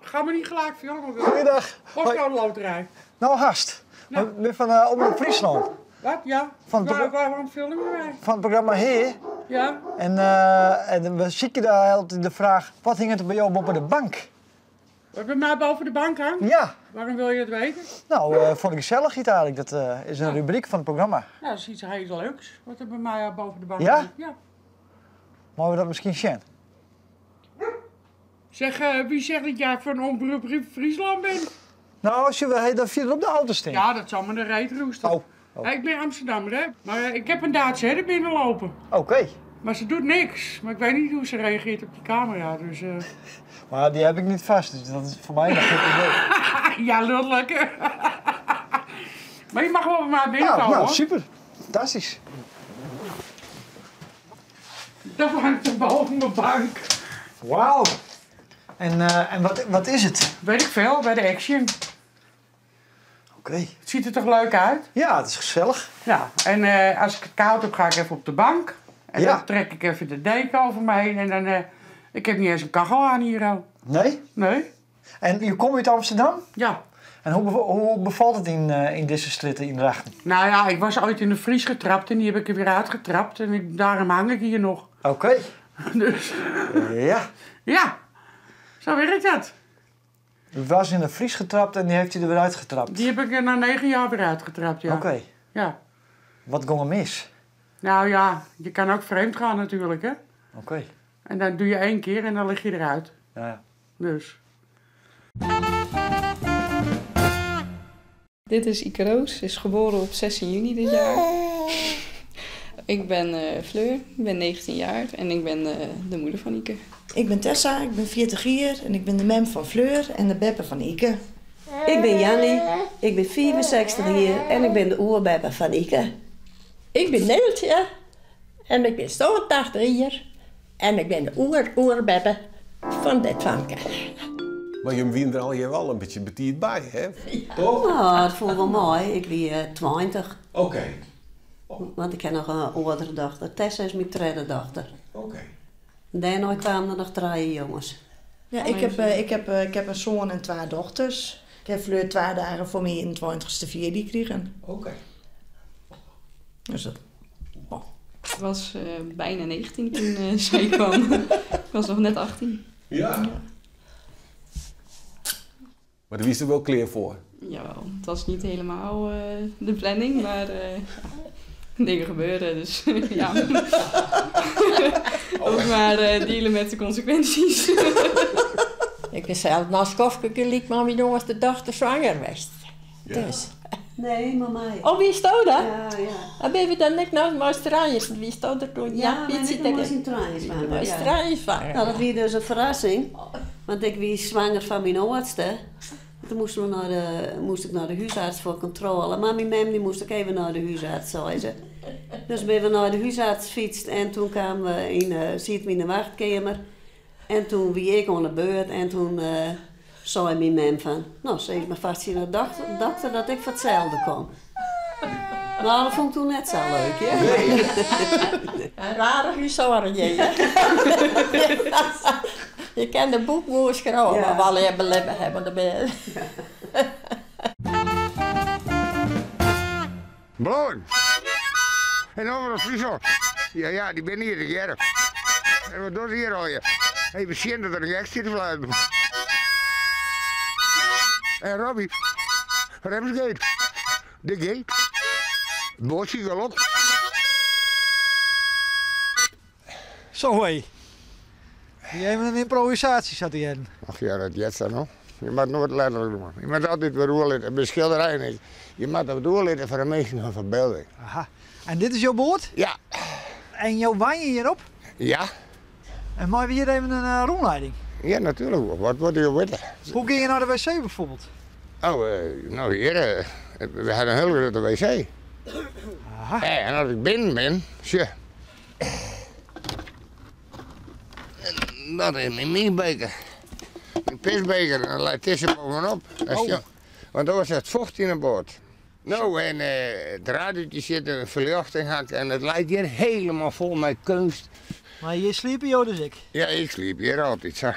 Ga maar niet gelijk filmen. Goeiedag. Postcode Loterij. Nou, hast. Nou. We zijn van uh, Omroep Friesland. Wat? Ja. Van het Waar, waarom filmen wij? Van het programma Heer. Ja. En, eh, en we zieken daar altijd de vraag, wat hing er bij jou boven de bank? Wat bij mij boven de bank hangt? Ja. Waarom wil je het weten? Nou, eh voor de gezelligheid eigenlijk. Dat eh, is een rubriek van het programma. Nou, dat is iets heel leuks wat er bij mij boven de bank Ja? hangt. Ja. Mogen we dat misschien zien? Zeg, eh, wie zegt dat jij van Omroep Friesland bent? Nou, als je wil, dan verder op de auto staan. Ja, dat zal me de reet roesten. Oh. Oh. Hey, ik ben Amsterdammer, hè? Maar eh, ik heb een Duitse herder binnenlopen. Oké. Maar ze doet niks. Maar ik weet niet hoe ze reageert op die camera, dus... eh, Maar die heb ik niet vast, dus dat is voor mij nog geen probleem. ja, lult lekker. maar je mag wel bij mij binnenkomen, Nou, nou, hoor. super. Fantastisch. Dat hangt er boven mijn bank. Wauw. En, eh, en wat, wat is het? Weet ik veel, bij de Action. Oké. Het ziet er toch leuk uit? Ja, het is gezellig. Ja, en eh, als ik het koud heb, ga ik even op de bank. En Ja. dan trek ik even de deken over me heen. En dan, eh, ik heb niet eens een kachel aan hier al. Nee? Nee? En je komt uit Amsterdam? Ja. En hoe, hoe bevalt het in, eh, in deze stritten in Drachten? Nou ja, ik was ooit in de vries getrapt en die heb ik er weer uitgetrapt. En ik, daarom hang ik hier nog. Oké. Dus Ja. ja, zo werkt dat. U was in de vries getrapt en die heeft u er weer uitgetrapt. Die heb ik er na 9 jaar weer uitgetrapt, ja. Oké. Ja. Wat ging er mis? Nou ja, je kan ook vreemd gaan natuurlijk, hè. Oké. En dan doe je één keer en dan lig je eruit. Ja, ja. Dus. Dit is Ike Roos, is geboren op 16 juni dit jaar. Ik ben eh, Fleur, ik ben 19 jaar en ik ben eh, de moeder van Ike. Ik ben Tessa, ik ben 40 jaar en ik ben de mem van Fleur en de beppe van Ike. Ik ben Jannie, ik ben 64 jaar en ik ben de oerbeppe van Ike. Ik ben Neeltje en ik ben 82 jaar en ik ben de oer-oerbeppe van dit famke. Maar je wint er al hier wel een beetje betierd bij, hè? Toch? Nou, dat vond ik wel mooi. Ik was eh, 20. Oké, Want ik heb nog een oudere dochter. Tessa is mijn tweede dochter. oké. En daarna kwamen er nog drie jongens. Ja, ik heb, eh, ik heb, eh, ik heb een zoon en twee dochters. Ik heb Fleur 2 dagen voor mij in 20ste vier die kregen. Oké. Dus dat, Ik was eh, bijna 19 toen eh, zij kwam. ik was nog net 18. Ja. Maar daar is er wel kleer voor. Jawel, het was niet helemaal eh, de planning, maar eh, ja, dingen gebeuren, dus ja. Ook maar eh, dealen met de consequenties. Ik ben zelf na skofke gelijk, maar mijn jongens de dochter zwanger was. Dus. Nee, maar mij. Oh, wie is dat? Ja, ja. Dan ben je dan niet nou maar Australiërs. Wie is dat er toen? Ja, wie maar zit ik er? was in tranen zwanger. Ja. Australië zwanger. Nou, dat was dus een verrassing. Want ik was zwanger van mijn oudste. Toen moesten we naar de, moest ik naar de huisarts voor controle. Maar mijn mem die moest ook even naar de huisarts, zei ze. Dus ben we naar de huisarts fietst en toen kwamen we in, uh, zit we in de wachtkamer. En toen wie ik aan de beurt en toen eh, zei mijn mem van... Nou, ze heeft me vast zien de dokter, dokter dat ik voor hetzelfde kom. Nou, dat vond ik toen net zo leuk, hè? Een rare huishouden, jij. hè? Je kan de boekmoer schrijven, Ja. maar wel hebben hebben hebben de ben. Bloem. En over de Friesland. Ja, ja, die ben hier, de Gerf. En wat doet hier al je? Even zien dat er een gek zit te fluiten. En Robbie, Ramsgate. De gate. Bosje galop. Zo hé. Die hebben een improvisatie zat hier in. Ach ja, dat jet dan nog. Je moet nooit letterlijk doen. Je moet altijd weer doorlitten. Bij schilderijen is. Je moet dat doorlitten voor de meesten van verbeelding. Aha. En dit is jouw boord? Ja. En jouw wijn hierop? Ja. En mogen we hier even een eh, rondleiding? Ja, natuurlijk. Wat wordt je weten? Hoe ging je naar de wc bijvoorbeeld? Oh, eh, nou hier, eh, we hadden een hele grote wc. Aha. En als ik binnen ben, tje. En dat is mijn minibeker. In pisbeker en dan leit dizze bovenop. Oh. Want oars is it focht yn 'e boat. No, en it radiootje sit, in ferljochting hat en it leit hjir helemaal fol mei keunst. Mar hjir sliepe jo dus ek? Ja, ik sliep hjir altyd sa.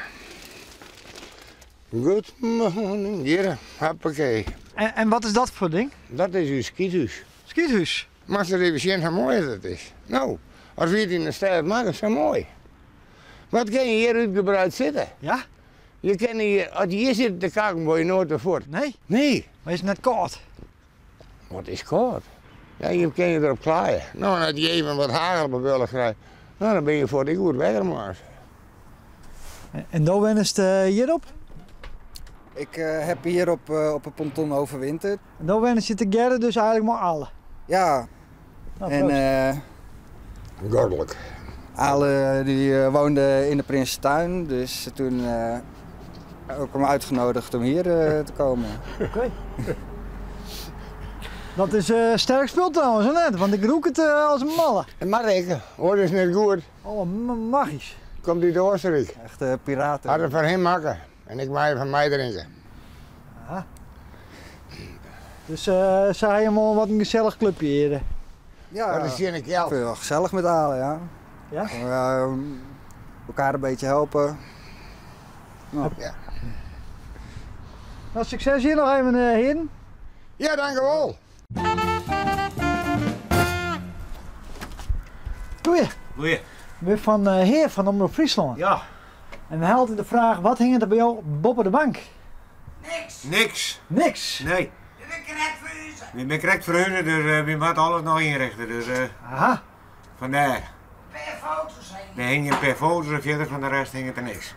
Good morning, hjir, hoppakee. En wat is dat foar ding? Dat is ús skythús. Skythús? Moatst ris even sjen hoe moai dat is. No, as wy it yn de stêd makken, sa moai. Wat kin je hjir útgebreid sitte? Ja? Je kinne hjir, as je hjir sitte te kakken, wolle je noait wer fuort. Nee? Nee. Mar is it net kâld? Wat is kâld? Ja, je kinne je derop klaaie. No, en as je even wat hagel op 'e bulle krije, no, dan binne je fuort ek goed wekker moarns. En do wennest hjirop? Ik heb hier op het ponton overwinterd. En do wennest hjir tegearre dus eigenlik mei Ale? Ja. Nou, en, proost. Godlik. Ale die woonde in de Prinsentuin, dus toen heb ik hem uitgenodigd om hier te komen. Oké. Dat is sterk spul trouwens, hè net? Want ik rûk it as in malle. Mar ik, hoor is net goed. Oh, magysk. Komt út Oostenrijk. Echt piraten. Had het foar him makke en ik mei fan my drinke. Aha. Dus se ha jim al wat in gesellich clubje hjir. Ja, Dat is tsjin de kjeld. Ik vind het wel gezellig met Ale, ja. Ja? Elkaar een beetje helpen. Nou. Ja. Nou, succes hier nog even, heren. Ja, dankjewel. Goeie. Goeie. We zijn van Heer van Omrop Fryslân. Ja. En we hadden altijd de vraag, wat hing er bij jou boven de bank? Niks. Niks. Niks? Nee. Ik ben correct verhuizen. Ik ben correct verhuizen, dus we moeten alles nog inrichten. Dus, Aha. Vandaar. Per foto's heen. Er hing een paar foto's en verder van de rest hing het er niks.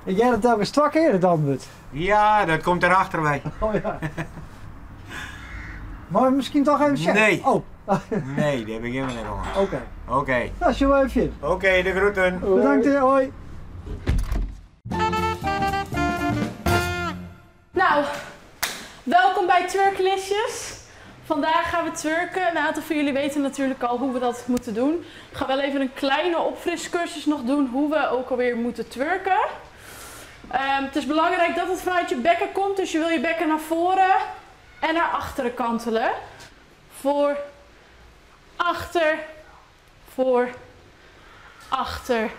Nee. Jij dat telkens twee keer het antwoord. Ja, dat komt erachter bij. Oh ja. Maar misschien toch even checken? Nee. Oh. Nee, daar beginnen we net om. Oké. Oké. Nou, zullen we even verder? Oké, de groeten. Bedankt, hè. Hoi. Nou, welkom bij Twerklicious. Vandaag gaan we twerken. Een aantal van jullie weten natuurlijk al hoe we dat moeten doen. Ik ga wel even een kleine opfriscursus nog doen hoe we ook alweer moeten twerken. Het is belangrijk dat het vanuit je bekken komt, dus je wil je bekken naar voren en naar achteren kantelen. Voor, achter, voor, achter.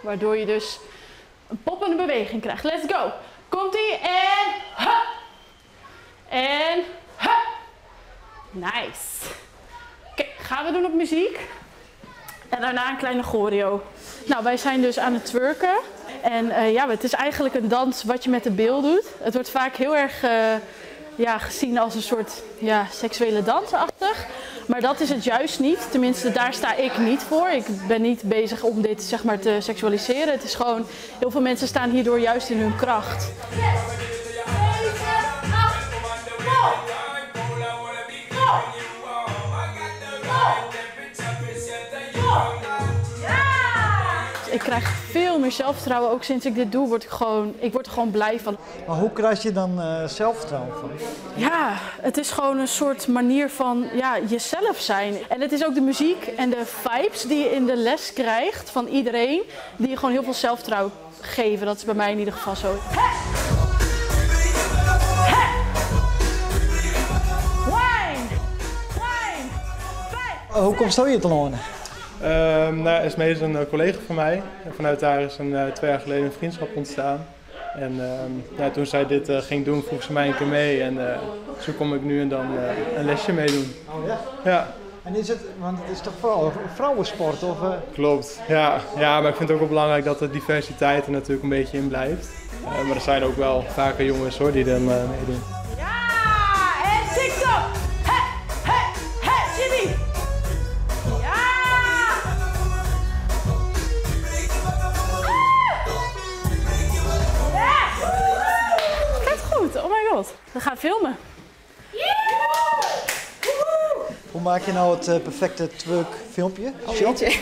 Waardoor je dus een poppende beweging krijgt. Let's go! Komt-ie en hup! En hup! Nice! Oké, gaan we doen op muziek. En daarna een kleine choreo. Nou, wij zijn dus aan het twerken. En het is eigenlijk een dans wat je met de bil doet. Het wordt vaak heel erg gezien als een soort, seksuele dansachtig. Maar dat is het juist niet. Tenminste, daar sta ik niet voor. Ik ben niet bezig om dit te seksualiseren. Het is gewoon, heel veel mensen staan hierdoor juist in hun kracht. Ik krijg veel meer zelfvertrouwen. Ook sinds ik dit doe, word ik gewoon, ik word er gewoon blij van. Maar hoe krijg je dan zelfvertrouwen van? Ja, het is gewoon een soort manier van, jezelf zijn. En het is ook de muziek en de vibes die je in de les krijgt van iedereen, die je gewoon heel veel zelfvertrouwen geven. Dat is bij mij in ieder geval zo. Hoe komt het hier te lonen? Esmee is een collega van mij. En vanuit daar is 2 jaar geleden een vriendschap ontstaan. En toen zij dit ging doen, vroeg ze mij een keer mee. En zo kom ik nu en dan een lesje meedoen. Oh ja? Ja. En is het, want het is toch vooral een vrouwensport? Of? Klopt, ja. Ja, maar ik vind het ook wel belangrijk dat de diversiteit er natuurlijk een beetje in blijft. Maar er zijn ook wel vaker jongens hoor, die dan meedoen. Ja, en TikTok! Hè, hè, hè, Jimmy! Ja! Ja! Gaat goed, oh my god. We gaan filmen. Hoe maak je nou het perfecte twerk filmpje? Oh, jeetje.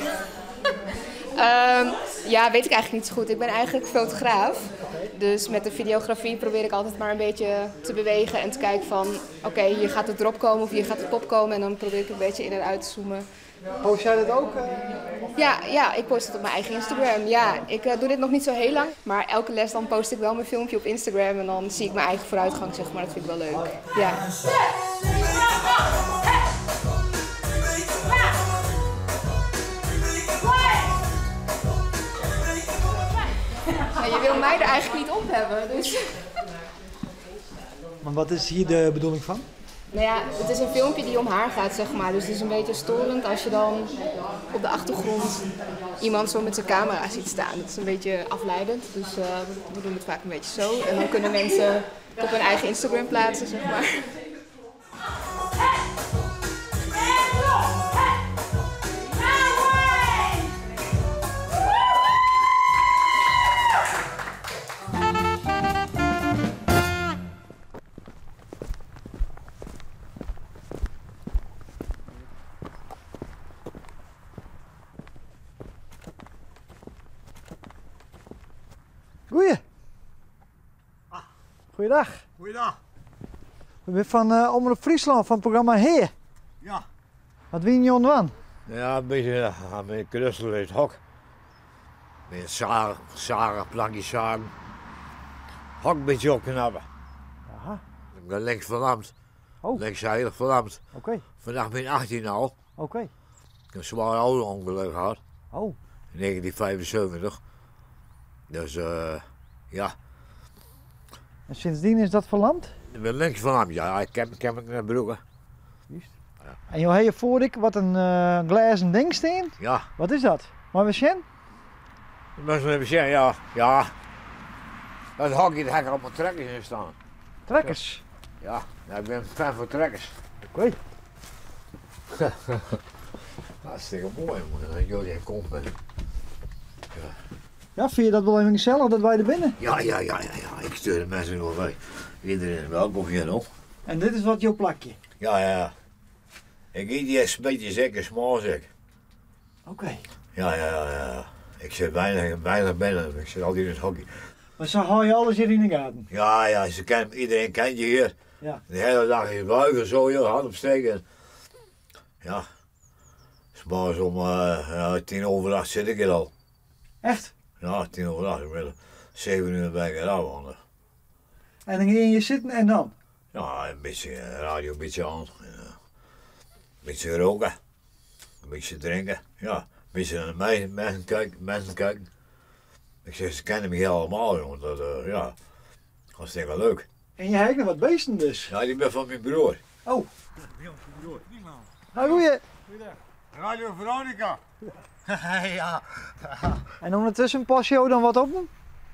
Ja, weet ik eigenlijk niet zo goed. Ik ben eigenlijk fotograaf. Dus met de videografie probeer ik altijd maar een beetje te bewegen en te kijken van... Oké, hier gaat de drop komen of hier gaat de pop komen. En dan probeer ik een beetje in en uit te zoomen. Post jij dat ook? Ja, ja, ik post het op mijn eigen Instagram. Ja, ik doe dit nog niet zo heel lang. Maar elke les dan post ik wel mijn filmpje op Instagram. En dan zie ik mijn eigen vooruitgang, zeg maar. Dat vind ik wel leuk. Ja. Ja, je wil mij er eigenlijk niet op hebben, dus... Maar wat is hier de bedoeling van? Nou ja, het is een filmpje die om haar gaat, zeg maar. Dus het is een beetje storend als je dan op de achtergrond iemand zo met zijn camera ziet staan. Dat is een beetje afleidend, dus we doen het vaak een beetje zo. En dan kunnen mensen het op hun eigen Instagram plaatsen, zeg maar. Goeie. Goeiedag. Goeiedag. We zijn van Omroep Friesland, van het programma Heer. Ja. Wat wien je onderaan? Ja, een beetje met knutselen in het hok. Met zagen, zagen, plankjes zagen. Hok een beetje opknappen. Aha. Ik ben links verlamd. Oh. Linkszijdig verlamd. Oké. Vanaf mijn 18 al. Oké. Ik heb een zwaar auto-ongeluk gehad. Oh. In 1975. Dus ja. En sindsdien is dat verlamd? Ik ben links verlamd, ja. Ik heb het naar broeken. Juist. En joh, hier voor ik wat een glazen ding staan. Ja. Wat is dat? Maar we zien? Dat is een zien, ja. Ja. Dat hokje, daar heb ik allemaal trekkers in staan. Trekkers? Ja, ja, ik ben fan van trekkers. Oké. Hartstikke mooi, man. Dat jullie in komt. Ja. Ja, vind je dat wel even gezellig dat wij er binnen? Ja, ja, ja, ja, ja. Ik stuur de mensen nog bij. Iedereen welkom hier nog. En dit is wat jouw plakje? Ja, ja, ja. Ik eet die een beetje zeker, smal zeg. Oké. Ja, ja, ja, ja. Ik zit weinig binnen. Ik zit altijd in het hockey. Maar zo hou je alles hier in de gaten? Ja, ja, iedereen kent je hier. Ja. De hele dag is buigen, zo, joh, hand opsteken. Ja. S'morgens om 8:10 zit ik hier al. Echt? Ja, 8:10. Inmiddels 7 uur ben ik eraf. Want, en dan ging je zitten en dan? Ja, een beetje radio, een beetje aan. Een beetje roken. Een beetje drinken. Ja, een beetje naar mij, mensen kijken. Ik zeg, ze kennen me hier allemaal, jongen. Dat, ja, hartstikke leuk. En je hebt nog wat beesten dus? Ja, die ben van mijn broer. Oh. Nou, goeie. Goeiedag. Radio Veronica. Ja. En ondertussen pas je dan wat op?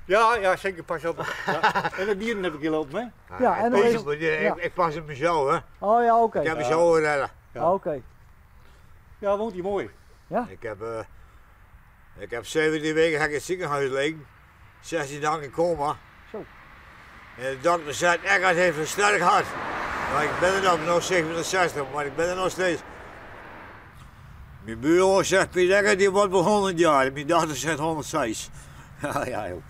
Ja, ja, zeker pas op. Ja. En de dieren heb ik hier lopen, hè? Ja, en ik, pas op, ik pas op mezelf, hè? Oh ja, oké. Ik heb mezelf redden. Ja. Oké. Ja, woont hier mooi. Ja. Ik heb 17 weken ga ik in het ziekenhuis liggen. 16 dagen in coma. Zo. En de dokter zei, Eckart heeft een sterk hart. Maar ik ben er nog 67, maar ik ben er nog steeds. Mijn buurman zegt, Piet Eckart die wordt wel 100 jaar. En mijn dochter zegt 106. Ja, ja, joh. Ik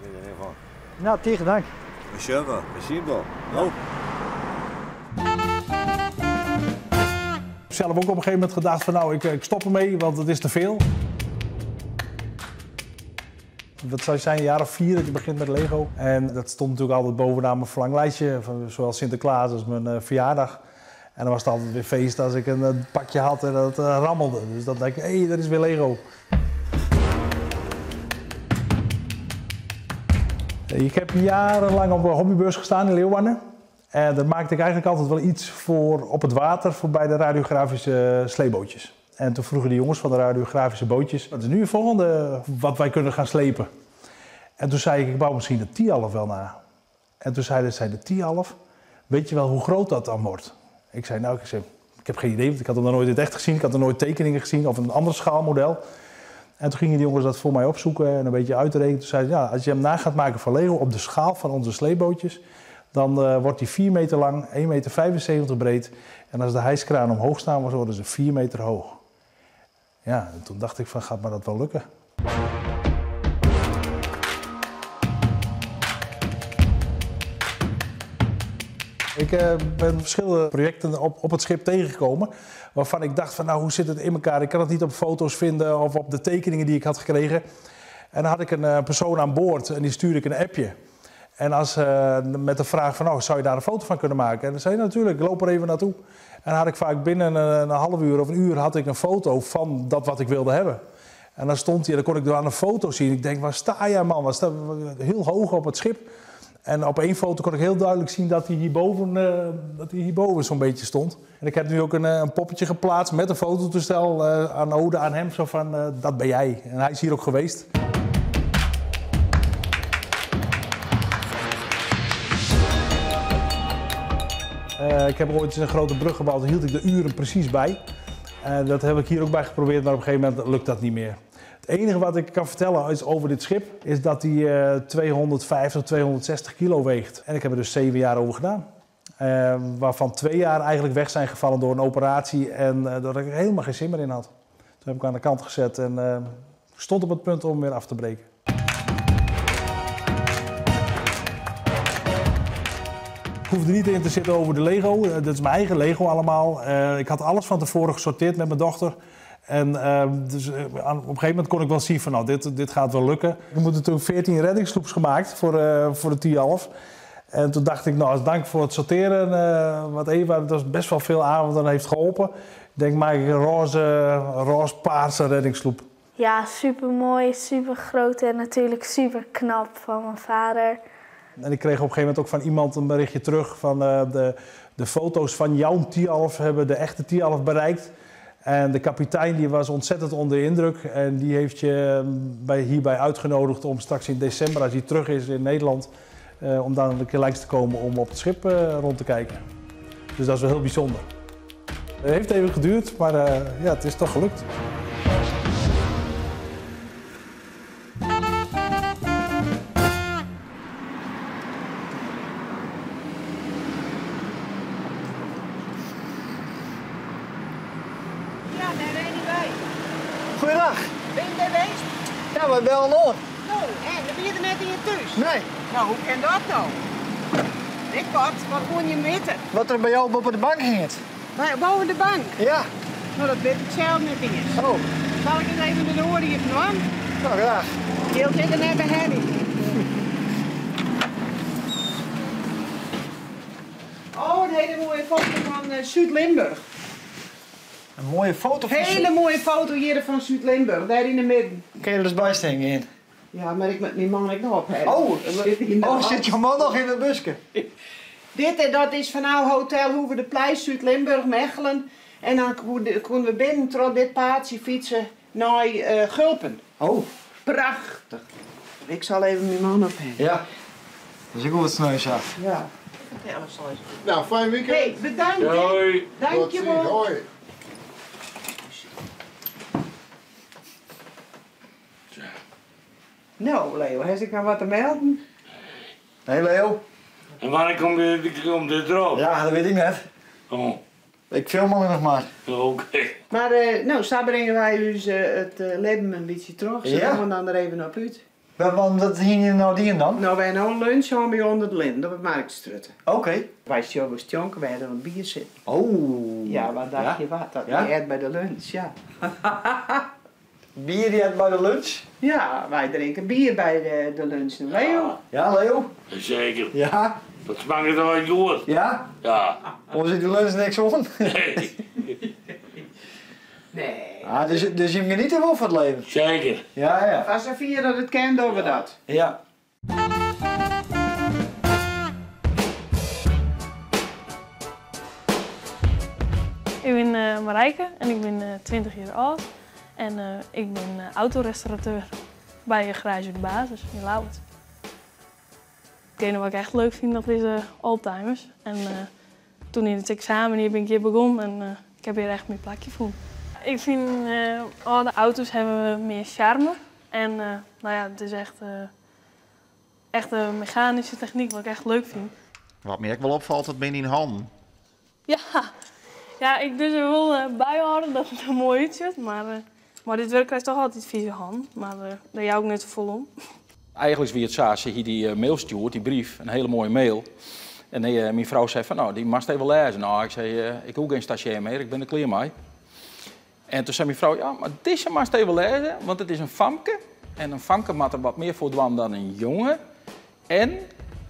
weet er niet van. Nou, tegen dank. Misschien wel, misschien wel. Nou. Ik heb zelf ook op een gegeven moment gedacht van nou, ik stop ermee, want het is te veel. Dat zou zijn een jaar of 4 dat je begint met Lego. En dat stond natuurlijk altijd bovenaan mijn verlanglijstje, van zowel Sinterklaas als mijn verjaardag. En dan was het altijd weer feest als ik een pakje had en dat rammelde. Dus dan denk ik, hé, dat is weer Lego. Ik heb jarenlang op een hobbybeurs gestaan in Leeuwarden. En daar maakte ik eigenlijk altijd wel iets voor op het water, voor bij de radiografische sleebootjes. En toen vroegen de jongens van de radiografische bootjes, wat is nu het volgende wat wij kunnen gaan slepen? En toen zei ik, ik bouw misschien de Thialf wel na. En toen zeiden zij, de Thialf, weet je wel hoe groot dat dan wordt? Ik zei, nou, ik heb geen idee, want ik had hem nog nooit in het echt gezien. Ik had er nooit tekeningen gezien of een ander schaalmodel. En toen gingen die jongens dat voor mij opzoeken en een beetje uitrekenen. Toen zeiden ze, ja, als je hem na gaat maken van Lego op de schaal van onze sleebootjes, dan wordt die 4 meter lang, 1,75 meter breed. En als de hijskraan omhoog staan, worden ze 4 meter hoog. Ja, en toen dacht ik van, gaat me dat wel lukken? Ik eh, ben verschillende projecten op, op het schip tegengekomen. Waarvan ik dacht van nou hoe zit het in elkaar? Ik kan het niet op foto's vinden of op de tekeningen die ik had gekregen. En dan had ik een eh, persoon aan boord en die stuurde ik een appje. En als, eh, met de vraag van, nou, zou je daar een foto van kunnen maken? En dan zei hij natuurlijk, ik loop er even naartoe. En dan had ik vaak binnen een, een half uur of een uur had ik een foto van dat wat ik wilde hebben. En dan stond hij, en dan kon ik aan een foto zien. Ik denk, waar sta jij man? Waar sta, heel hoog op het schip. En op één foto kon ik heel duidelijk zien dat hij hierboven, eh, dat hij hierboven zo'n beetje stond. En ik heb nu ook een, eh, een poppetje geplaatst met een fototoestel eh, aan ode aan hem. Zo van, eh, dat ben jij. En hij is hier ook geweest. Eh, ik heb ooit eens een grote brug gebouwd, daar hield ik de uren precies bij. Eh, dat heb ik hier ook bij geprobeerd, maar op een gegeven moment lukt dat niet meer. Het enige wat ik kan vertellen is over dit schip, is dat hij eh, 250, 260 kilo weegt. En ik heb er dus zeven jaar over gedaan. Eh, waarvan twee jaar eigenlijk weg zijn gevallen door een operatie en eh, dat ik er helemaal geen zin meer in had. Toen heb ik aan de kant gezet en eh, stond op het punt om weer af te breken. Ik hoefde niet in te zitten over de Lego. Eh, Dat is mijn eigen Lego allemaal. Eh, ik had alles van tevoren gesorteerd met mijn dochter. En eh, dus, eh, aan- op een gegeven moment kon ik wel zien van nou, dit, dit gaat wel lukken. Er moeten natuurlijk 14 reddingsloops gemaakt voor, eh, voor de T-half. En toen dacht ik, nou, als dank voor het sorteren, eh, wat Eva, dat is best wel veel avonden heeft geholpen. Ik denk, maak ik een roze, roze-paarse reddingsloep. Ja, super mooi, super groot en natuurlijk super knap van mijn vader. En ik kreeg op een gegeven moment ook van iemand een berichtje terug van eh, de, de foto's van jouw Tialf hebben de echte Tialf bereikt. En de kapitein die was ontzettend onder de indruk en die heeft je eh, bij, hierbij uitgenodigd om straks in december, als hij terug is in Nederland, eh, om daar een keer langs te komen om op het schip eh, rond te kijken. Dus dat is wel heel bijzonder. Het heeft even geduurd, maar eh, ja, het is toch gelukt. Ja, daar ben je bij. Goeiedag. Ben je daar geweest? Ja, wij bellen hoor. Nou, en dan ben je er net in je thuis. Nee. Nou, hoe kan dat nou? Ik wat, wat kon je meten? Wat er bij jou op de bank hing. Bij- Boven de bank? Ja. Nou, dat weet ik zelf niet eens. Oh. Zal ik eens even de oren hier van? Nou, graag. Heel zit er net bij Henny. Oh, een hele mooie foto van eh, Zuid-Limburg. Een mooie foto van Hele mooie foto hier van Zuid-Limburg, daar in de midden. Kun je er dus bij steken in? Ja, maar ik met mijn man ik nog op. hè. Oh, Zit hier nog oh, op. zit je man nog in het busje? Dit en dat is van nou Hotel Hoeve de Pleis, Zuid-Limburg, Mechelen. En dan konden konden we binnen trots dit paadje fietsen naar eh, Gulpen. Oh. Prachtig. Ik zal even mijn man ophalen. Ja. Dus ik hoef het sneus af. Ja. Vertel eens eens. Nou, fijn weekend. Hey, bedankt. hè. Hoi. Dank Tot je ziens. wel. Hoi. Nou, Leo, heb ik nou wat te melden? Hey Leo. En wanneer komt dit, komt dit erop? Ja, dat weet ik net. Oh, Ik film alleen nog maar. oké. Maar eh, nou, zo brengen wij dus eh, het eh, leven een beetje terug. Ze Ja. gaan dan er even op uit. Wat, want wat hing je nou die en dan? Nou, wij hebben nou een lunch aan bij onder de linden op het Marktstrutten. Oké. Wij zijn jonken, wij hadden een bier zitten. Oh. Ja, wat dacht Ja? je wat? Dat Ja? je bij de lunch, ja. Bier die bij de lunch? Ja, wij drinken bier bij de, de lunch. Leo? Ja, Leo? Zeker. Ja? Dat smaakt er wel goed. Ja? Ja. Ons zit de lunch niks om? Nee. Nee. Ah, dus, dus je geniet er wel van het leven? Zeker. Ja, ja. Was er vier dat het kent, doen we dat. Ja. Ik ben eh, Marijke en ik ben eh, 20 jaar oud. En eh, ik ben eh, autorestaurateur bij eh, Garage de Basis in Lauwert. Hetgene wat ik echt leuk vind, dat is eh oldtimers. En eh, toen in het examen hier ben ik hier begonnen en eh, ik heb hier echt mijn plakje voor. Ik vind eh oude auto's hebben meer charme. En eh, nou ja, het is echt, eh, echt een mechanische techniek wat ik echt leuk vind. Wat me ook wel opvalt, dat ben je in handen. Ja, ja ik dus er wel eh, bijhouden dat het er mooi uitziet. Maar, eh, maar dit werk krijgt toch altijd vieze hand. Maar eh, daar jou ik net vol om. Eigenlijk is wie het zo, als je hier die eh, mail stuurt, die brief, een hele mooie mail. En myn frou sei fan, no, dy moatst even lêze. No, ik sei, ik hoech gjin stazjêr mear, ik bin der klear mei. En toen sei myn frou, ja, mar dizze moatst even lêze, want it is in famke. En in famke moat der wat mear foar dwaan dan in jonge. En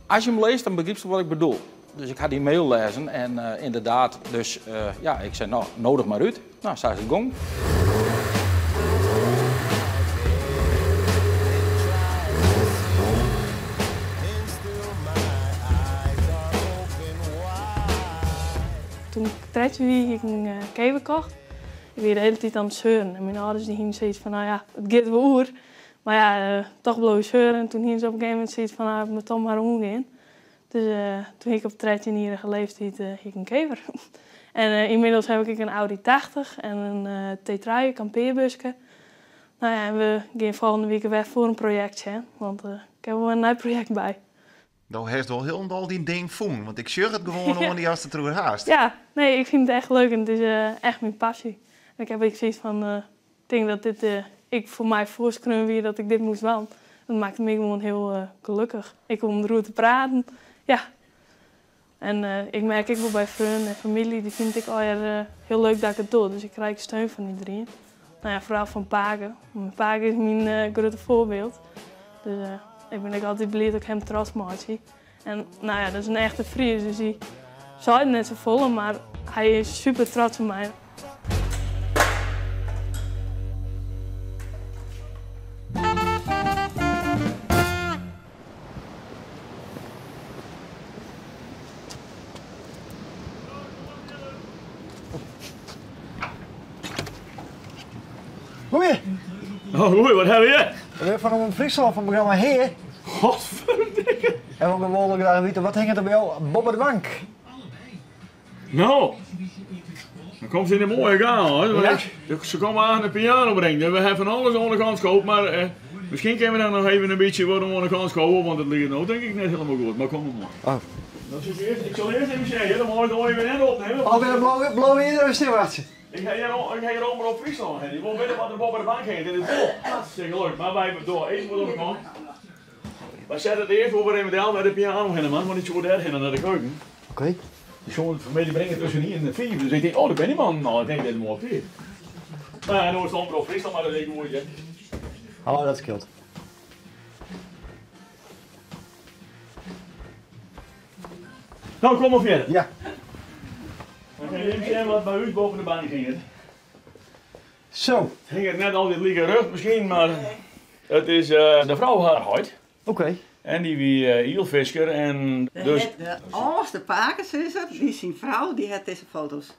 as je him lêst, dan begrypst wat ik bedoel. Dus ik ha dy mail lêzen en ynderdaad, dus ja, ik sei, no, nodig mar út. No, sa is it gong. Toen ik 13 wie, hie ik in kever kocht. Ik wie de hiele tiid oan it seuren. En myn âlders dy hiene soiets fan, no ja, it giet wol oer. Mar ja, toch bleau ik seuren. En toen hiene se op in gegeven momint soiets fan, no, it moat toch mar oangean. Dus toen hie ik op 13-jierrige leeftiid hie ik in kever. En ynmiddels haw ik ek in Audi 80 en in T3 kampearbuske. No ja, en we gean folgjende wike wer foar in projekt sjen, want ik ha wol wer in nij projekt by. Do hast wol hielendal dyn ding fûn, want ik sjoch it gewoan oan dy ast it deroer hast. Ja, nee, ik fyn it echt leuk en it is echt myn passy. En ik ha ek soiets fan, ik tink dat dit ek foar my foarskreaun wie dat ik dit moast dwaan. Dat makket my gewoan hiel gelokkich. Ek om deroer te praten, ja. En ik merk ek wol by freonen en famylje, dy fine it ek allegear hiel leuk dat ik it doch. Dus ik krij ek steun fan iderien. No ja, foaral fan pake. Myn pake is myn grutte foarbyld. Dus ik bin ek altyd bliid dat ik him trots meitsje. En no ja, dat is in echte Fries, dus dy seit net safolle, mar hy is super trots op my. Goeie. Oh, goeie, wat ha je? We binne fan Omrop Fryslân fan it programma Hea. Godferdikke. En we wolle graach witte, wat hinget der by jo boppe de bank? No, dan komt se yn de moaie gaal. Hoor. Ja? Se komme aan de piano brengen. We ha fan alles oan de kant skood, mar eh, miskien kinne we dan noch even in bytsje wat oan de kant skowe, want it liket no tink ik net hielendal goed. Mar kom mar. Oh. Dat is earst, ik sil earst even sjen, dan mei ik no even net opnimme. Oh, weer bliuw hjir even stil wachtsje. Ik ha hjir, ik ha hjir Omrop Fryslân. Dy wol witte wat der boppe de bank hinget. En it wol hartstikke leuk, mar wy dogge even wat oan de kant. Wy sette it earst wol wer even del by de piano hinne, man, want ik soe dêr hinne nei de keuken. Oké. Dy soene it fanmiddei bringe tusken ien en fiif, dus ik tink, oh, dêr binne dy mannen al. Ik tink, dit is moai op tiid. Mar ja, no is it Omrop Fryslân, mar dat is ek goed, hear. Oh, dat skeelt. No, kom mar fierder. Ja. Dan kinne jim sjen wat by ús boppe de bank hinget. Zo. It hinget net altyd like rjocht miskien, mar it is de frou har heit. Oké. En dy wie ielfisker en dus... De âldste pakesizzer, dy syn frou, dy hat dizze foto's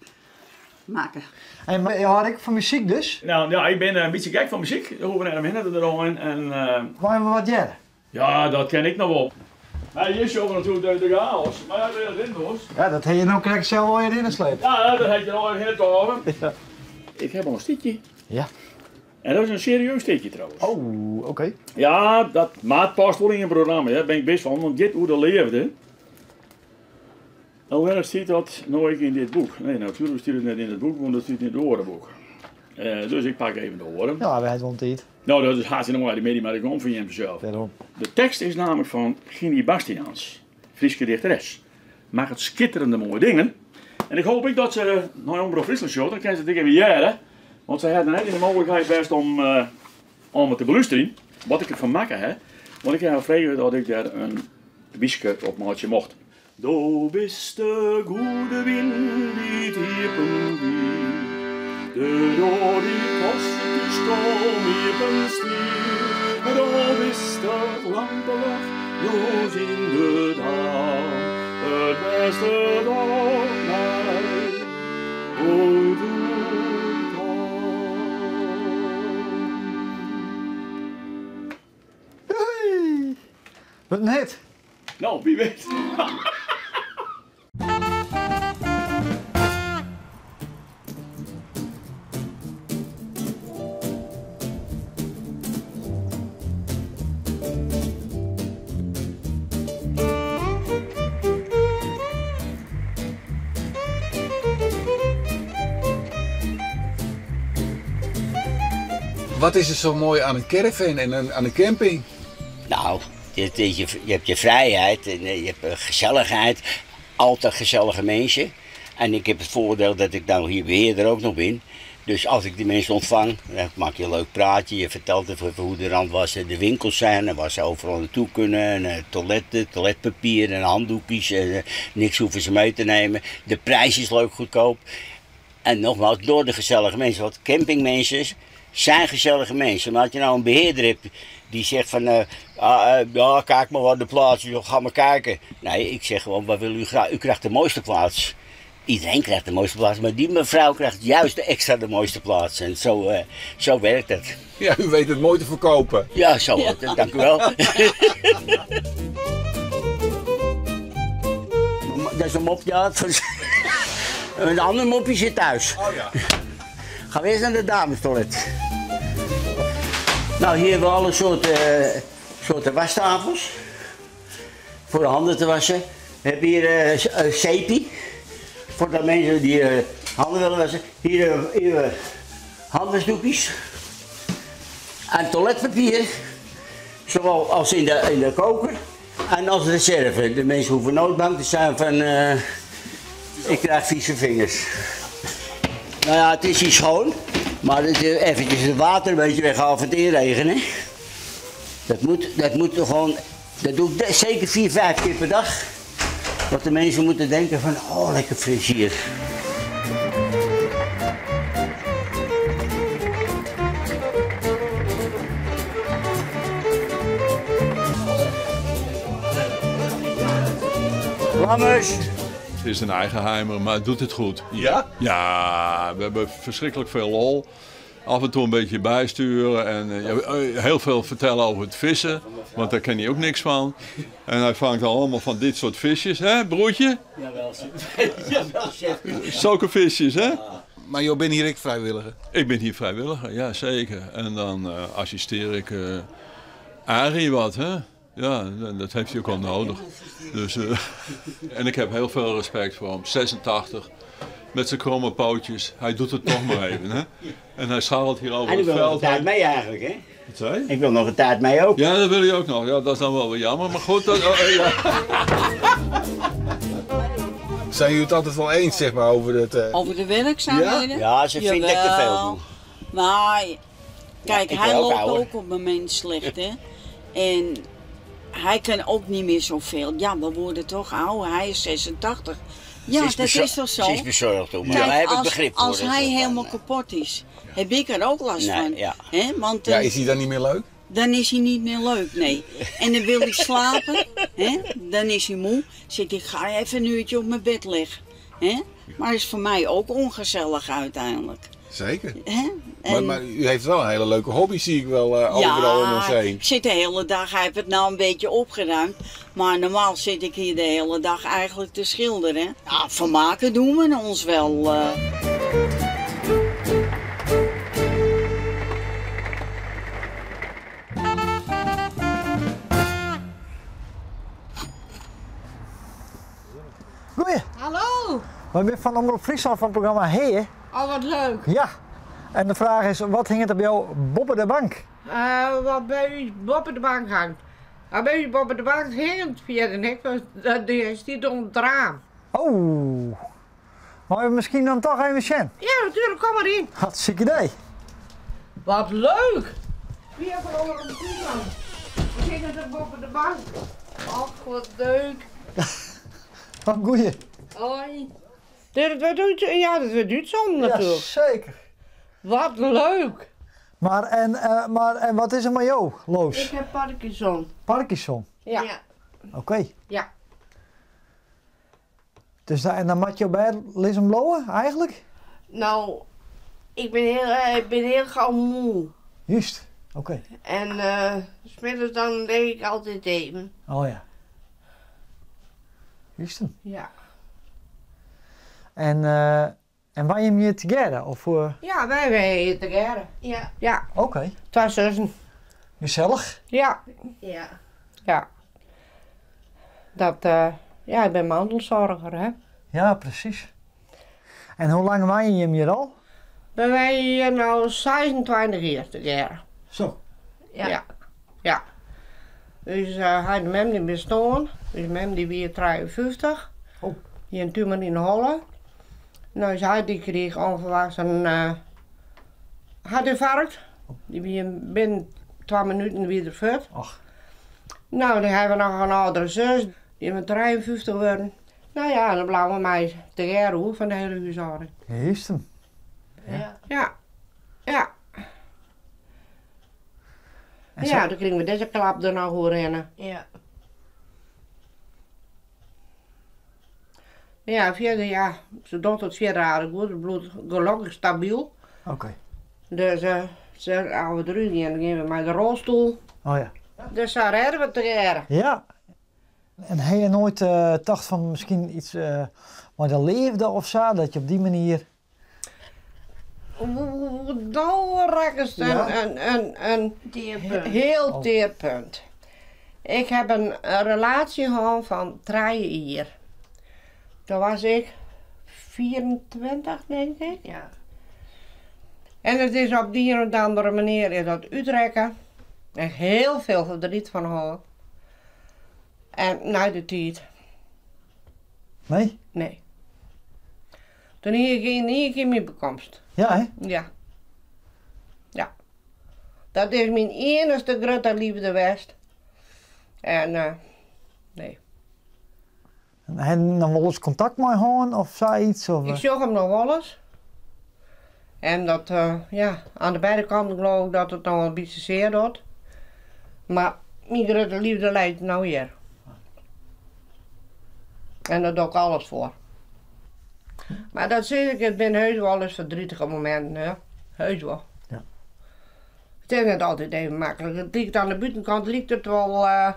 makke. En je hâldt ek fan muzyk dus? No ja, ik bin in bytsje gek fan muzyk. Dêr hoege we net omhinne te draaien. En, Meie we wat hearre? Ja, dat kin ik noch wol. Mar hjir sjogge we natuerlik de chaos. Mar ja, dat is oars. Ja, dat ha je no krekt sels al hjir yn sleept. Ja, dat ha ik der al even hinne tôge. Ja. Ik ha al in stikje. Ja. En dat is in serieus stikje trouwens. Oh, oké. Ja, dat, mar it past wol yn in programma, dêr bin ik wis fan, want it giet oer de leafde. Allinnich stiet dat no ek yn dit boek. Nee, natuerlik stiet it net yn it boek, want dat stiet yn it oare boek. Dus ik pak even de oare. Ja, we ha wol in tiid. No, dat is hartstikke moai, de middei mei de gong fan jim fansels. Dêrom. De tekst is namelijk fan Giny Bastiaans, Fryske dichteres. Makket skitterende moaie dingen. En ik hoop ek dat se nei Omrop Fryslân sjocht, dan kin se it ek even hearre. Want sy hat net de mooglikheid west om, om it te belústerjen, wat ik derfan makke ha. Want ik ha har frege dat ik dêr in wyske op meitsje mocht. Do bist de goede wyn dy't iepen gie, de doar dy't pas ik thús kom iepen stie. Do bist it lampeljocht jûns yn de dei, it bêste dat my oait oerkaam. Wat in hit! No, wie wit. Wat is der sa moai oan in caravan en oan de camping? No, je, je, je hebt je vrijheid en je hebt gezelligheid. Altijd gezellige mensen. En ik heb het voordeel dat ik nou hier beheerder ook nog ben. Dus als ik die mensen ontvang, dan maak je een leuk praatje. Je vertelt even hoe de rand was, de winkels zijn en waar ze overal naartoe kunnen. En toiletten, toiletpapier en handdoekjes. En niks hoeven ze mee te nemen. De prijs is leuk goedkoop. En nogmaals, door de gezellige mensen. Want campingmensen zijn gezellige mensen. Maar als je nou een beheerder hebt die zegt van, ja, kijk maar waar de plaats is, joh, ga maar kijken. Nee, ik zeg gewoon, waar wil u graag? U krijgt de mooiste plaats. Iedereen krijgt de mooiste plaats, maar die mevrouw krijgt juist extra de mooiste plaats. En zo werkt het. Ja, u weet het mooi te verkopen. Ja, zo wordt het. Dank u wel. Dat is een mopje, ja. Een ander mopje zit thuis. Oh ja. Gaan we eerst naar de damestoilet. Nou, hier hebben we alle soorten wastafels. Voor de handen te wassen. We hebben hier zeepie. Voor de mensen die handen willen wassen. Hier handwasdoekjes. En toiletpapier. Zowel als in de koker. En als reserve. De mensen hoeven nooit bang te zijn van ik krijg vieze vingers. Nou ja, het is hier schoon. Maar het is eventjes het water een beetje weghalen van het inregenen. Dat moet gewoon, dat doe ik zeker 4, 5 keer per dag. Want de mensen moeten denken van, oh lekker fris hier. Lammers! Het is een eigenheimer, maar het doet het goed. Ja? Ja, we hebben verschrikkelijk veel lol. Af en toe een beetje bijsturen en heel veel vertellen over het vissen, want daar ken hij ook niks van. En hij vangt allemaal van dit soort visjes, hè broertje? Jawel, zeg. Jawel, zeg. Zulke visjes, hè? Maar joh, ben hier ik vrijwilliger? Ik ben hier vrijwilliger, ja zeker. En dan assisteer ik Arie wat, hè? Ja, dat heeft hij ook al nodig. Dus en ik heb heel veel respect voor hem. 86, met zijn kromme pootjes. Hij doet het toch maar even, hè? En hij scharrelt hier over En ik het wil nog veld een tijd heen. mee eigenlijk, hè? Wat zei je? Ik wil nog een tijd mee ook. Ja, dat wil je ook nog. Ja, dat is dan wel weer jammer, maar goed. Dat, oh, ja. Zijn jullie het altijd wel eens, zeg maar, over het Over de werkzaamheden? Ja? Ja, ze vindt dat ik te veel Jawel. doe. Maar, kijk, ik hij wil ook loopt ouder. ook op het moment slecht, hè. En hij kan ook niet meer zoveel. Ja, we worden toch ouder. Hij is 86. Ja, Ze is dat is toch zo? Ze is bezorgd om, maar Kijk, daar heb ik begrip voor, als dat hij is wel helemaal fijn. kapot is, heb ik er ook last Nee, van. ja. Hè? Want Ja, dan is hij dan niet meer leuk? Dan is hij niet meer leuk, nee. En dan wil hij slapen, hè? Dan is hij moe. Zit ik, ga even een uurtje op mijn bed liggen. Hè? Maar is voor mij ook ongezellig uiteindelijk. Zeker. Hè? Maar En- u heeft wel een hele leuke hobby, zie ik wel overal om ons heen. ik zit de hele dag, hij heeft het nou een beetje opgeruimd. Maar normaal zit ik hier de hele dag eigenlijk te schilderen. Ja, vermaken doen we ons wel. Goeie. Hallo. We zijn van Omroep Friesland van het programma Hey, hè? Oh, wat leuk. Ja. En de vraag is, wat hing het op jou boven de bank? Wat bij u boven de bank hangt. Wat bij u boven de bank hangt via de nek, want dat is niet onder het raam. Oh. Maar we misschien dan toch even zien? Ja, natuurlijk, kom maar in. Hartstikke idee. Wat leuk. Wie heeft van Omroep Friesland? We zitten er boven de bank. Och, wat leuk. Wat goeie. Hoi. Dit wordt uit, ja, dat wordt uitzonden natuurlijk. Zeker. Wat leuk. Maar en wat is er met jou, Loos? Ik heb Parkinson. Parkinson? Ja. Ja. Oké. Ja. Dus en dan moet je bij Liz blowen eigenlijk? Nou, ik ben heel gauw moe. Juist, oké. En 's middags dan lig ik altijd even. Oh ja. Juist hem. Ja. En wij hem hier together? Of? Ja, wij zijn hier together. Ja. Ja. Oké. Twee zussen. Gezellig? Ja. Ja. Ja. Dat, ja, ik ben mantelzorger, hè. Ja, precies. En hoe lang wij je hem hier al? Ben wij hier nou 26 jaar together. Zo. Ja. Ja. Ja. Dus hij en mem die bestaan. Dus mem die weer 53. Oh. Hie in tumor yn de holle. No, ús heit dy krige ûnferwachts in hertynfarkt. Dy wie binnen twa minuten wie er fuort. Och. No, dan hawwe we noch in âldere sus, dy is mar 53 wurden. No ja, dan bliuwe we mei tegearre oer fan de hiele húshâlding. Heersten. Ja. Ja. Ja. Ja, dan krigen we dizze klap der noch oerhinne. Ja. Ja, fierder, ja, se docht it fierder aardich goed. It bliuwt gelokkich stabyl. Oké. Dus uh, se, as we derút gean, dan gean we mei de rolstoel. Oh ja. Dus sa rêde we it tegearre. Ja. En ha je noait uh, tocht fan miskien iets uh, mei de leafde of sa, dat je op dy manier... No rakkest in hiel tear punt. Ik ha in relaasje hân fan trije jier. Doe was ik 24, tink ik. Ja. En it is op de ien of andere manier is dat útrekke. En hiel folle verdriet fan hân. En nei de tiid. Nee? Nee. Toen hie ik yn ien kear myn bekomst. Ja, hè? Ja. Ja. Dat is myn iennichste grutte leafde west. En uh, nee. En ha je noch wolris kontakt mei hân of sayts? Of? Ik sjoch him noch wolris. En dat, uh, ja, oan de beide kanten geloof ik dat it noch in bytsje sear docht. Mar myn grutte leafde leit no hjir. En dêr doch ik alles foar. Mar dat sis ik, it binne heus wolris verdrietige mominten, hè. Heus wol. Ja. It is net altyd even maklik. It liket oan de bûtenkant liket it wol, uh,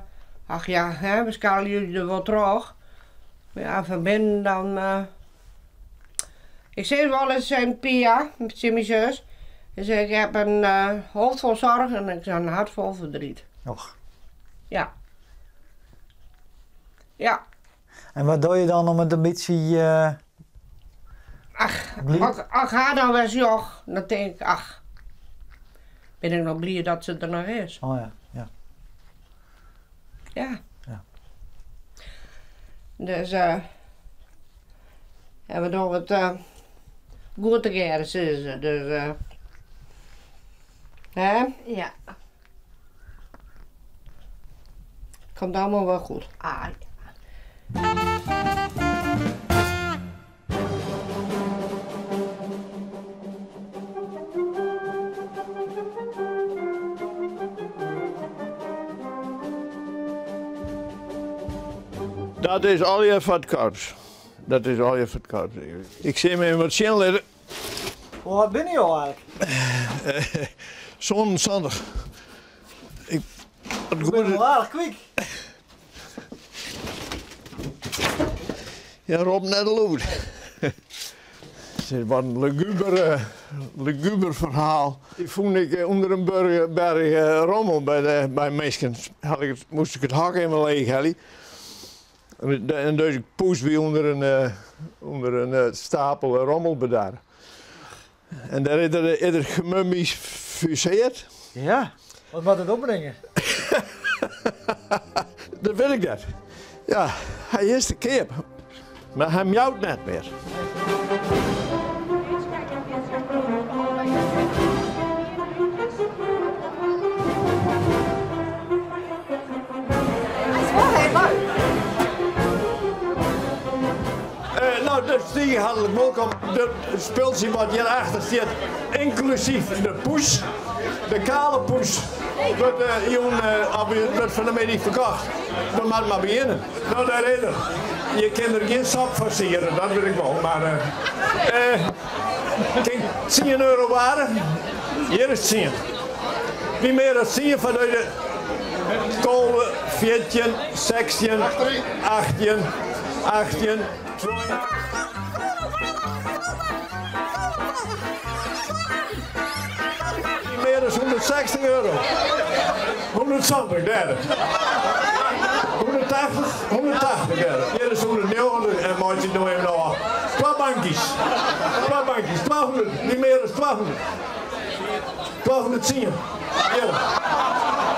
ach ja, hè, we skarrelje der wol troch. Mar ja, fan binnen dan. Uh, ik sis wolris tsjin Pia, tsjin myn sus, ik sis, ik ha in uh, hoofd vol zorg en ik in hart vol verdriet. Och. Ja. Ja. En wat doch je dan om it in bytsje. Uh, ach, as ik har dan wer sjoch, dan tink ik, ach, bin ik noch bliid dat se der noch is. Oh ja, ja. Ja. Ja. Dus uh, en we dogge it uh, goed tegearre, sizze se. Dus, uh, hè? Ja. Komt allemaal wel goed. Ah, ja. Dat is allegear foar it korps. Dat is allegear foar it korps. Ik sil jim even wat sjen litte. Hoe âld binne jo eigentlik? 77. Ik, it goed wol aardich kwyk. Ja, rop net lûd. It is wat in luguber, eh, luguber ferhaal. Dy fûn ik eh, ûnder in berch, berch eh, rommel by, de, by minsken. Had ik it, moast ik it hok even leech helje. En dizze poes wie ûnder in, ûnder in stapel rommel bedarre. En dêr is er, is er gemummifiseard. Ja, wat moat it opbringe? Dat wit ik net. Ja, hy is te keap. Mar hy miaut net mear. Hy is wol hiel leuk. No, dus tige hartlik wolkom. It spultsje wat hjir achter stiet, ynklusyf de poes, de kale poes, wurdt jûn wurdt fan 'e middei ferkocht. We moatte mar begjinne. No, dêr is er. Je kinne der gjin sop fan siere, dat wit ik wol, mar kin tsien euro waarde? Hjir is tsien. Wie mear as tsien foar dizze 12, 14, 16, 18, 18, 20. Wie mear as 160 euro? 170, dêr. 180, 180, dêr. Hjir is 190 en meitsje it no even ôf. Twa bankjes. Twa bankjes. 200, wie mear as 200? 210. Hjir.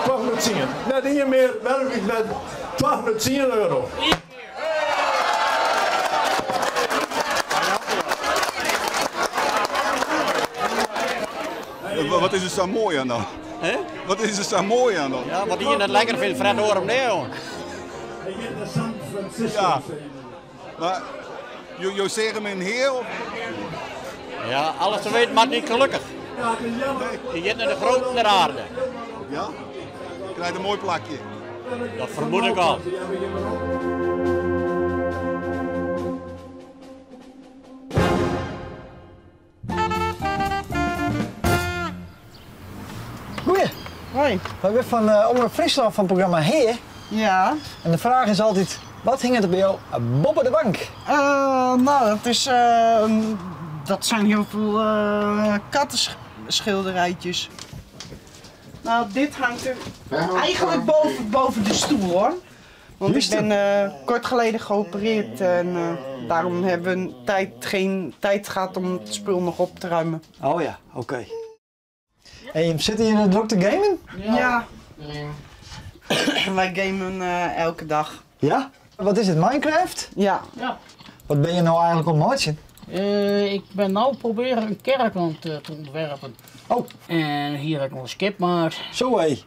210. Net ien mear, werklik net. 210 euro. Wat is er sa moai oan dan? Wat is er sa moai oan dan? Ja, wat ien net lekker fynt, fret oar him nea oan. Ja. Mar jo seagen him yn Hea? Of? Ja, alles te weten maakt niet gelukkig. Je gaat naar de groten der aarde. Ja? Krijgt een mooi plakje. Dat vermoed ik al. Goeie. Hoi. Wij zijn van Omrop Fryslân fan it programma Hea. Ja. En de fraach is altyd, wat hinget der by jo boppe de bank? Nou, dat is, dat zijn heel veel kattenschilderijtjes. Nou, dit hangt er eigenlijk boven de stoel hoor. Want ik ben kort geleden geopereerd en daarom hebben we geen tijd gehad om het spul nog op te ruimen. Oh ja, oké. En je zit hier in de druk te gamen? Ja. Wij gamen elke dag. Ja? Wat is het, Minecraft? Ja. Ja. Wat ben je nou eigenlijk om het Ik ben nou proberen een kerkwand te ontwerpen. Oh. En hier heb ik nog een skip gemaakt. Zo hé.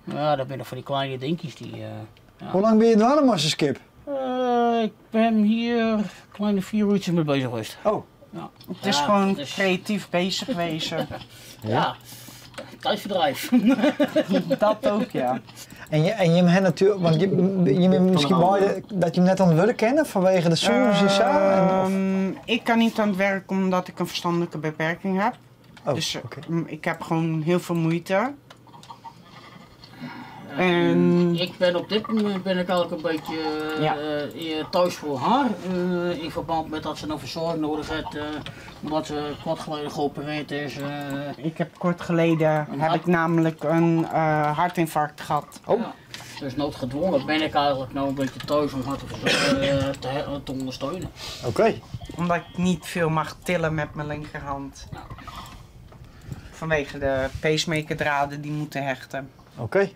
Ja, dat zijn nog van die kleine dingetjes die... ja. Hoe lang ben je dwaan met zo'n skip? Ik ben hier een kleine 4 uurtjes mee bezig geweest. Oh. Ja. Het is Ja, gewoon het is creatief bezig wezen. Ja. Tijdverdrijf. Dat ook, ja. En je hebt natuurlijk, want je bent misschien blij dat je hem net aan het werk kent vanwege de soms en zo. En, of... Ik kan niet aan het werk omdat ik een verstandelijke beperking heb. Oh, dus ik heb gewoon heel veel moeite. En Ik ben op dit moment ben ik eigenlijk een beetje Ja. thuis voor haar. In verband met dat ze nog verzorging nodig heeft, omdat ze kort geleden geopereerd is. Ik heb kort geleden heb ik namelijk een hartinfarct gehad. Oh. Ja. Dus noodgedwongen ben ik eigenlijk nou een beetje thuis om haar te verzorgen, te ondersteunen. Oké. Omdat ik niet veel mag tillen met mijn linkerhand. Vanwege de pacemakerdraden die moeten hechten. Oké.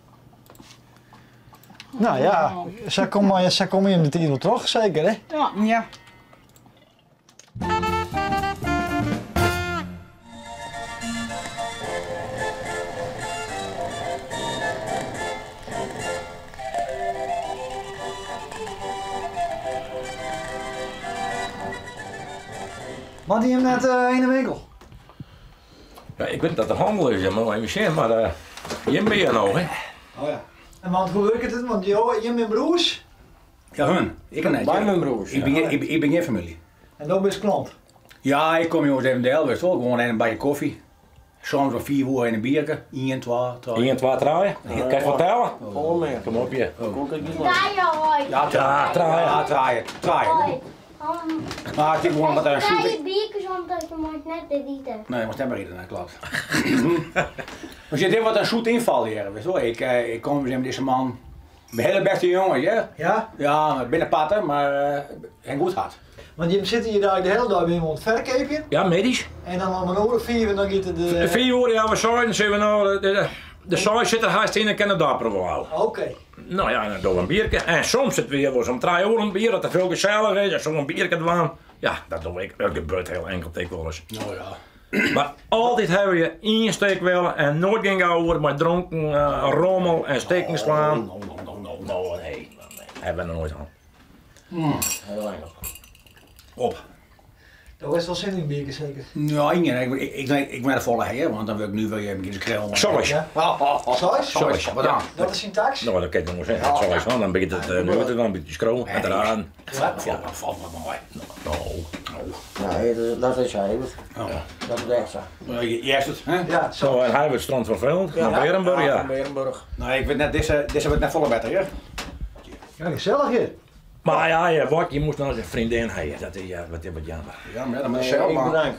Nou ja, zij komen in de titel toch, zeker hè? Ja. Ja. Wat die hem net in de winkel? Ja, ik weet dat er handel is, maar even zien, maar je bent hier nog, hè? Oh ja. En want hoe werkt het? Want je bent broers? Ja, hun. Ik ben net. Bij mijn broers, Ik ben, ja. ik ben geen familie. En dan ben je klant? Ja, ik kom jongens even de helft, hoor. Gewoon een bakje koffie. Soms om 4 uur een biertje. 1, 2, 3. 1, 2, 3. Kan je vertellen? Oh, meer. Kom op je. Ja, Ja, draaien. Ja, draaien. Draaien. Maar ik gewoon wat daar Drie zoet. biertjes, omdat je moet net de wieten. Nee, je moet net maar eten, dat klopt. Maar zit in wat een zoet inval hier, weet je wel. Ik kom eens met deze man. Een hele beste jongen, hè? Ja? Ja, binnenpatten, maar een goed hart. Want je zit hier daar de hele dag bij iemand verkopen. Ja, medisch. En dan om een uur of 4 en dan gaat het de... 4 uur, ja, we zijn, zijn we nou, de saai zit er haast in en kan het daar proeven. Oké. Nou ja, dan doen we een biertje. En soms zit we hier wel eens om 3 uur een bier, dat er veel gezellig is, en zo'n biertje doen. Ja, dat doe ik. Dat gebeurt heel enkel ik wel eens. Nou ja. Maar altijd hebben je één steek willen en nooit geen gauw maar dronken, rommel en steken slaan. No, no, no, no, nee. Nee, hebben we nog nooit aan. Heel enkel. Op. Dat was wel zin in biertje zeker? Nou, ik ben er volle hè, want dan wil ik nu weer even een kreel. Sorry. Ja. Sorry? Sorry. Wat dan? Dat is syntax? Nou, dat kan ik nog maar zeggen. Sorry, want dan begint het, nu wordt het wel een beetje schroom. En eraan. Ja, valt wat mooi. Nou, nou. Nee, dat is hij. Ja. Dat is echt zo. Jij hebt het, hè? Ja, zo. En hij wordt strand van Veld, van Berenburg, ja. Van Berenburg. Nou, ik weet net, deze wordt net volle beter, hè? Ja, gezellig hier. Maar ja, je, wat, je moest nou eens een vriendin hebben. Dat is ja, wat jammer. Ja, maar dat moet je zelf maar.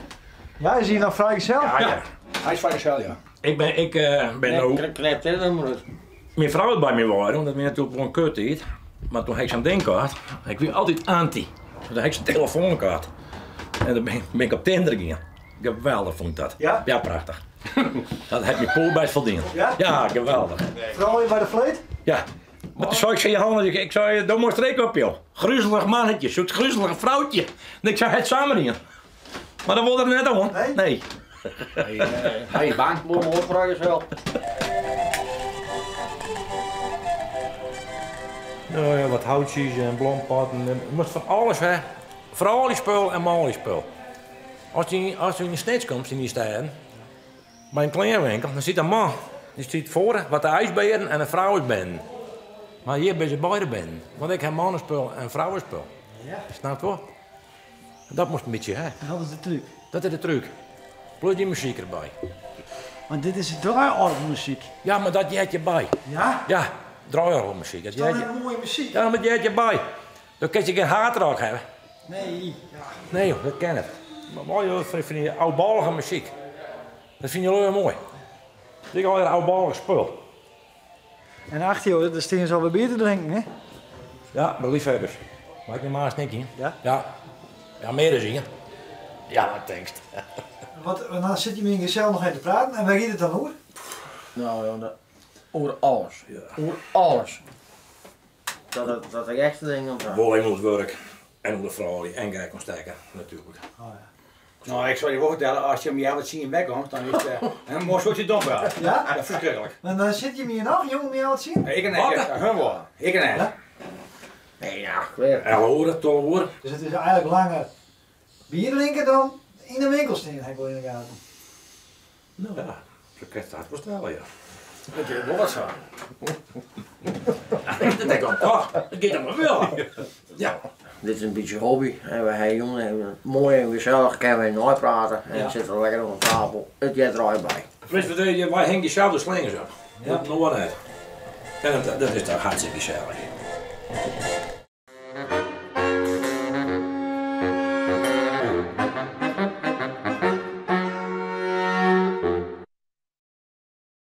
Ja, is hij nog vrijgezel? Ja, ja. Hij is vrijgezel, ja. Ik ben ook... Knipt, hè, dan moet het. Mijn vrouw had bij me waren, omdat we natuurlijk wel een kut deed. Maar toen had ik zo'n ding gehad. Ik was altijd anti. Toen had ik zo'n telefoon gehad. En dan ben ik op Tinder gegaan. Geweldig vond ik dat. Ja? Ja, prachtig. Dat heb je pool bij verdiend. Ja? Ja, geweldig. Vooral hier bij de vleet? Ja. Maar toen zei ik ze, Johannes, ik zei, doe maar streek op joh. Gruzelig mannetje, zo'n gruzelig vrouwtje. En ik zei, het samen in. Maar dat wilde er net om. Nee? Nee. Hij is bang. Moet me opvragen zelf. Nou ja, wat houtjes en blompotten. Je moet van alles hè. Vooral die spul en mooi spul. Als je in de steeds komt in die stad, bij een kleerwinkel, dan zit een man. Die zit voor wat de ijsberen en een vrouw is ben. Maar hier ben ze beide ben. Want ik heb mannenspul en vrouwenspul. Ja. Snap je wel? Dat moest een beetje, hè? Dat is de truc. Dat is de truc. Plus die muziek erbij. Want dit is draaiorgelmuziek. Ja, maar dat jij je bij. Ja? Ja, draaiorgelmuziek. Dat Is dat jij je... een mooie muziek? Ja, maar dat jij je bij. Dan kun je geen hardrock hebben. Nee. Ja. Nee joh, dat ken ik. Maar mooi joh, van die oudballige muziek. Dat vind je wel heel mooi. Dit is al een oudballig spul. En achter jou, daar staan ze alweer bier te drinken, hè? Ja, mijn liefhebbers. Mag ik nog maar een snikje? Ja? Ja. Ja, meer dan zien. Ja, wat denkst. Wat, want dan zit je met je gezel nog even te praten en waar gaat het dan over? Nou ja, over alles. Over alles. Dat ik echt dingen om Wel even het werk en om de vrouw die en kijk kon steken, natuurlijk. Nou, ik zal je wel vertellen, als je om jou wat zien wegkomt, dan is het een mooi soortje dom wel. Ja? Dat is verschrikkelijk. Maar dan zit je me nog, jongen, met jou het zien? Ik en ik, hun wel. Ik en ik. Nee, ja, weer. 11 uur, 12 uur. Dus het is eigenlijk langer bier drinken dan in de winkel staan, heb ik wel in de gaten. Nou ja, zo kan je het wel stellen, ja. Dat is wel wat zo. Dat denk ik al toch. Dat gaat allemaal wel. Ja. Dit is een beetje hobby. En we hebben jongen, hebben mooi en gezellig, kunnen we nooit praten. En Ja. zitten we lekker op een tafel. Het jet er bij. Weet je, wij hangen jezelf de slingers op. Ja. Dat nog wel net. En dat is toch hartstikke gezellig.